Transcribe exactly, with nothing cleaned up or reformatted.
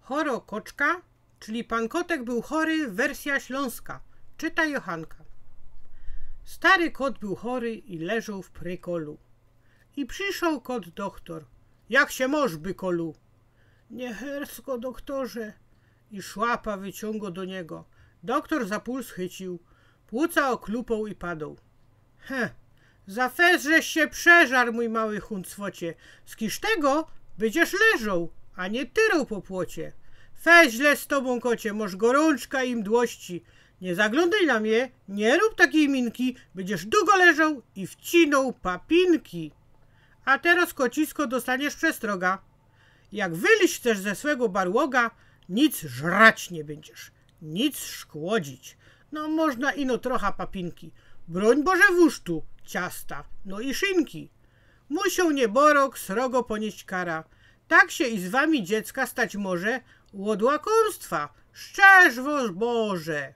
Choro koczka, czyli Pan Kotek był chory, wersja śląska. Czyta Johanka. Stary kot był chory i leżoł w prekolu. I przyszoł kot doktor. „Jak sie mosz, bykolu?” „Niechersko, doktorze”. I szłapa wyciōngo do niego. Doktor za puls chycił, płuca ôklupoł i padoł. „He, za fest żeś sie przeżar, mōj mały huncwocie. Skiż tego bydziesz leżoł, a niy tyroł po płocie. Fest źle z tobōm, kocie, mosz gorōnczka i mdłości. Niy zaglōndyj na mie, niy rōb takij minki, bydziesz dugo leżoł i wcinoł papinki. A teroz, kocisko, dostaniesz przestroga. Jak wylyź chcesz ze swego barłoga, nic żrać niy bydziesz, nic szkłodzić. No, można ino trocha papinki. Brōń Boże wusztu, ciasta, no i szynki. Musioł niyborok srogo ponieść kara. Tak sie i z wami, dziecka, stać może ôd łakōmstwa. Szczerz wos Boże!”